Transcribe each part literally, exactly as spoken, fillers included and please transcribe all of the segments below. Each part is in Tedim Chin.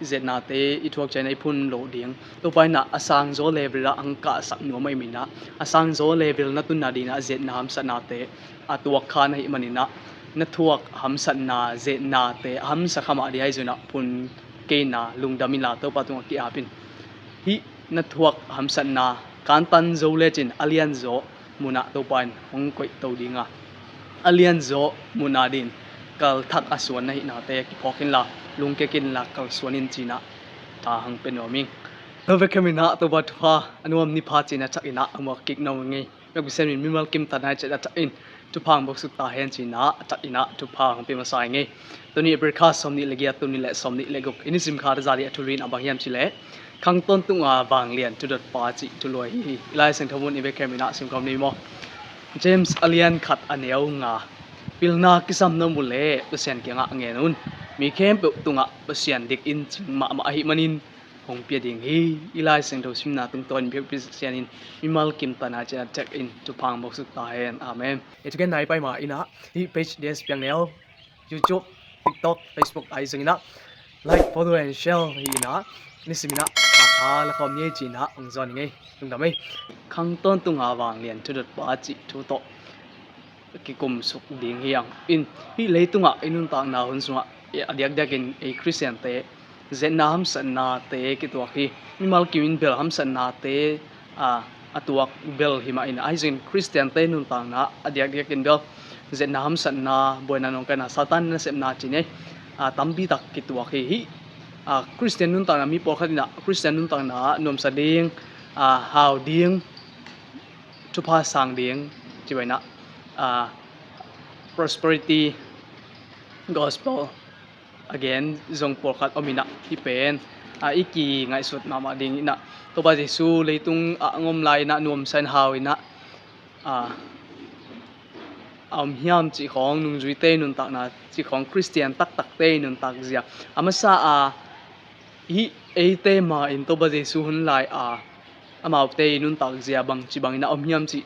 Zetnate i thuak ciangin a i phun loh ding. Topa in ah a sangzaw level ah hong kahsak nuam ahih manin ah, a sangzaw level na tunna dingin ah zetna hamsatnate a tuak kha na hih manin ah, na thuak hamsatna zetnate a hamsa kha mah ding ahi zongin ah phun kei in la, lungdam in la Topa tungah ki-ap in. Hih na thuak hamsatna kantan zo lecin a lianzaw munah Topa in hong koihto ding a, a lianzaw munah dingin kalthak a suan na hihnate kiphawk in la, lungkia kei in la, kalsuan in ci-in ah tha hong pia nuam ing. Tua vekpi in ah Topa thupha a nuam ni pha ci-in ah a thak in ah a muak kik nuam ing ei. Biakpisenin mimal kim tawh nai ciat a thak in thupha hong buaksuk ta hen ci-in ah a thak in ah thupha hong pia masa ing ei. Tuni April kha sawmnih le giat, tul nih le sawmnih le guk, i nisim kha a za ding a thulu in ah bang hiam cih leh, Khang tawntunga vanglian thudotpa cih thulu ahi hi. I Lai Siangtho mun i vekpi in ah simkhawm ni maw. James a lian khat a neu nga. Pilna kisam na om uh leh Pasian kiangah ngen un. Mi khempeuh tungah Pasian dik in cing mahmah ahih manin hong pia ding hi. I Lai Siangtho simna tungtawnin biakpi Pasian in mimal kim tawh nai ciat a thak in thupha hong buaksuk ta hen. Amen. I thugen nai pai ma in ah hih page D S Piang Neu, YouTube, TikTok, Facebook ahi zongin ah like, follow and share hi in ah, nisim in ah a tha la khawm ni ei ci-in ah hong zawn ing ei. Lungdam ei. Khang tawntunga vanglian thudotpa cih thu tawh kikumsuk ding hi hang. In, hih leitungah i nuntakna hun sungah a diakdiakin ei Khristiante zetna hamsatnate kituak hi. Mimal kimin bel hamsatnate a, a tuak bel hi mah in, ahi zongin Khristiante nuntakna a diakdiakin bel zetna hamsatna, buaina nawngkaina, Satan nasepna ci-in ei, a, tampi tak kituak hi. Hih, a, Khristian nuntakna, mi pawlkhat in ah Khristian nuntakna ah nuamsa ding, a, hau ding, thupha sang ding, ci bang in ah, a, prosperity gospel a gen zong pawlkhat om in ah, hih pen, a, i kingaihsut mahmah ding in ah, Topa Jesu leitung ah hong om lai in ah nuamsa in hau in ah, a, a om hiam cih khawng, nungzuite nuntakna cih khawng, Khristian taktakte nuntak zia, a masa a, hih eite ma in Topa Jesu hun lai a amaute i nuntak zia bangci bangin a om hiam cih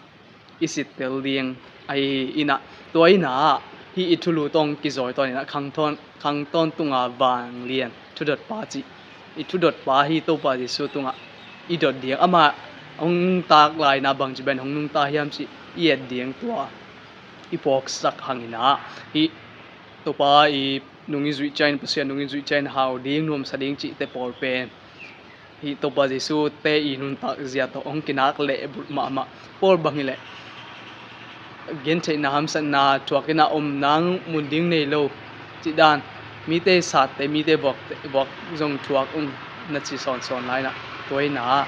i sittel ding ahi hi in ah, tua in ah hih i thulu tawh kizawi tawn in ah, khang tawn, khang tawntunga vanglian thudotpa cih, i thudotpa hi Topa Jesu tungah i dot ding, amah hong nungtak lai in ah bangci bangin hong nungta hiam cih i et ding, tua i phawksak hang in ah, hih Topa i nung i zuih ciangin, Pasian nung i zuih ciangin hau ding, nuamsa ding cihte pawl pen hih Topa Jesu te i nuntak zia tawh hong kinak lehbulh mahmah. Paul bang hi leh, gentheihna hamsatna thuak in ah om nang mun ding nei lo cih dan, mite satte, mite vuakte, vuak zong thuak ung na ci sawnsawn lai in ah, tua in ah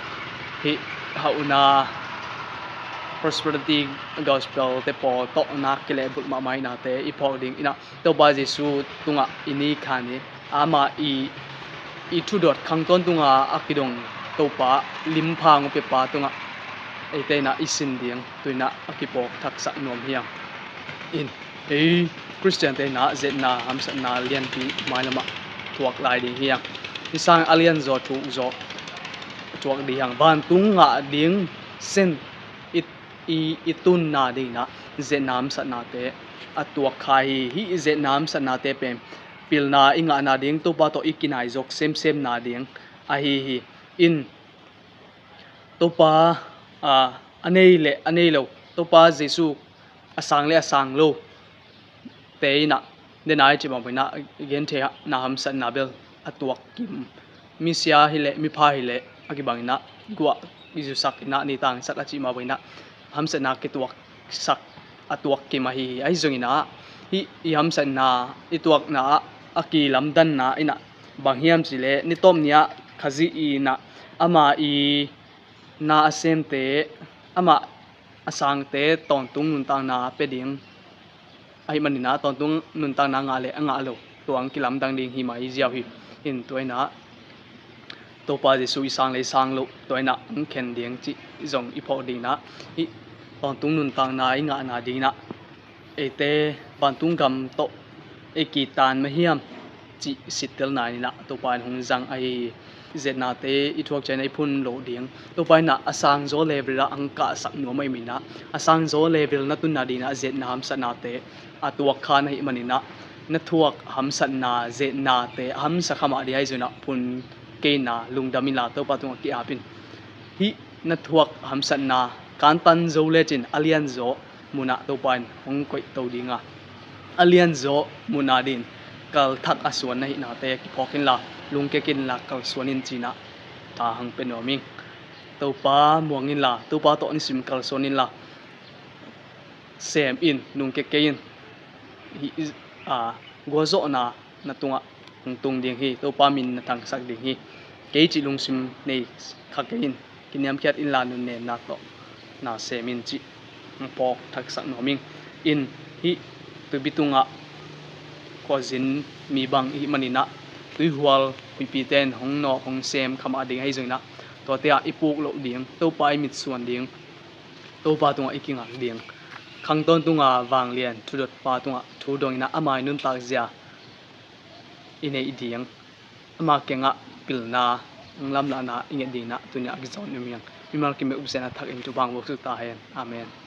hih hauhna, prosperity gospel te pawl tawh nak kilehbulh mahmah hihnate i phawk ding in ah, Topa Jesu tungah i ni khan hi. Amah i, i thudot, khang tawntunga a kidong Topa, lim pha hong piapa tungah eite in ah i sin ding, tu in ah a kiphawk thaksak nuam hi hang. In, ei Khristiante in ah zetna hamsatna lianpi mailamah thuak lai ding hi hang. Hih sang a lianzaw thukzaw thuak ding hi hang. Vantung ngah ding sen i, i, i tunna dingin ah zetna hamsatnate a tuak kha hi. Hih zetna hamsatnate pen pilna i ngahna ding, Topa tawh i kinaizok semsemna ding ahi hi. In, Topa, a, a nei le a nei lo, Topa Jesu a sang le a sang lo te in ah, den a i cih mah bangin ah gentheihna hamsatna bel a tuak kim. Misia hi leh, mipha hi leh, a kibangin ah guah i zusak in ah, ni tangsak a cih mah bangin ah hamsatna kituaksak a tuak kim ahi hi. Ahi zongin ah hih i hamsatna, i tuakna ah a kilamdanna in ah bang hiam cih leh, ni tawp ni-ah Khazih in ah ama i na a semte, amah a sangte tawntung nuntakna pia ding ahih manin ah, tawntung nuntakna ngah le a ngah lo, tua hong kilamdang ding hi mah hi ziau hi. In, tua in ah Topa Jesu i sang le i sang lo, tua in ah hong khen ding cih zong i phawk ding in ah, hih tawntung nuntakna i ngahna ding in ah eite vantung gam tawh ei kitan mah hiam cih sittelna in ah Topa in hong zang ahi hi. Zetnate i thuak ciangin a i phun loh ding. Topa in ah a sangzaw level ah hong kahsak nuam ahih manin ah, a sangzaw level na tunna dingin ah zetna hamsatnate a tuak kha na hih manin ah, na thuak hamsatna, zehnate a hamsa kha mah ding ahi zongin ah phun kei in la, lungdam in la, Topa tungah ki-ap in. Hih na thuak hamsatna kantan zo lecin a lianzaw munah Topa in hong koihto ding a, a lianzaw mun adingin kalthak a suan na hihnate kiphawk in la, lungkia kei in la, kalsuan in ci-in ah tha hong pia nuam ing. Topa muang in la, Topa tawh nisim kalsuan in la, sem in, lungkia kei in. Hih, a, gualzawhna na tungah hong tung ding hi. Topa min na thangsak ding hi. Kei cih lungsim nei kha kei in. Kiniamkhiat in la, nunnemna tawh na sem in cih hong phawk thaksak nuam ing. In, hih tuipi tungah khuazin mi bang i hih manin ah, tuihual huihpite in hong nawk hong sem kha mah ding ahi zongin ah, tuate ah i puk loh ding, Topa i mitsuan ding, Topa tungah i kinga ding. Khang tawntunga vanglian thudotpa tungah thu dong in ah, ama i nuntakzia i neih ding, ama kiangah pilna, lamlahna i nget dingin ah tuni-in ah kizawn nuam ing. Mimal kim bek upsehna thakin Topa hong vuak suk ta hen. Amen.